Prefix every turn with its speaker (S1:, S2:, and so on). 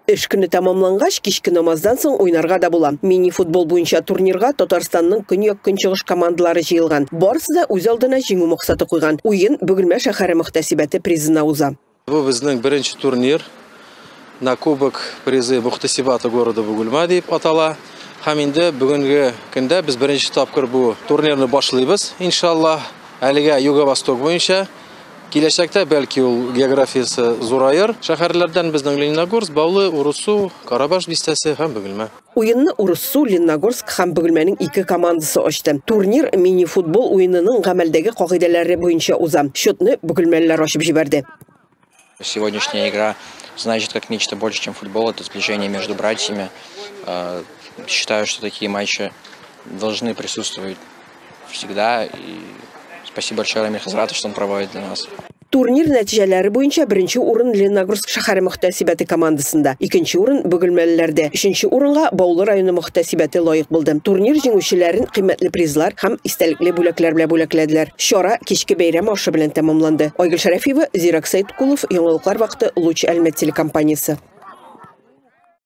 S1: Эш көне тәмамлангач, кичке намаздан соң уйнарга да була. Мини-футбол буенча турнирга Татарстанның көньяк-көнчыгыш командалары җыелган. Барысы да үз алдына җиңү максаты куйган. Уен Бөгелмә шәһәре мөхтәсибәте призына уза.
S2: Бу безнең беренче турнир на кубок призы мөхтәсибата города Бугульма дип атала. Һәм инде бүгенге көндә без беренче тапкыр бу турнирны башлыйбыз, иншаллаһ. Әлегә Юго-Восток буенча. Киләчәктә бәлки ул географиясе зураер. Шәһәрләрдән безнең Лениногорск, Баулы, Урыссу, Карабаш бистәсе һәм Бөгелмә.
S1: Уенны Урыссу, Лениногорск һәм Бөгелмәнең ике командасы ачты. Турнир мини-футбол уенының гамәлдәге кагыйдәләре буенча уза. Счетны бөгелмәлеләр ачып җибәрде.
S3: Сегодняшняя игра значит как нечто больше, чем футбол. Это сближение между братьями. Считаю, что такие матчи должны присутствовать всегда. И спасибо большое Рамиль Хазрату, что он проводит для нас.
S1: Турнир нәтиҗәләре буенча беренче урын Лениногорск шәһәре мөхтәсибәте командасында, икенче урын Бөгелмәлеләрдә, өченче урынга Баулы районы мөхтәсибәте лаек булды. Турнир җиңүчеләрен кыйммәтле призлар һәм истәлекле бүләкләр белән бүләкләделәр. Чара кичке бәйрәм ашы белән тәмамланды. Айгөл Шәрәфиева, Зирак Сәйткулов, Яңалыклар вакыты, Луч Әлмәт телекомпаниясе.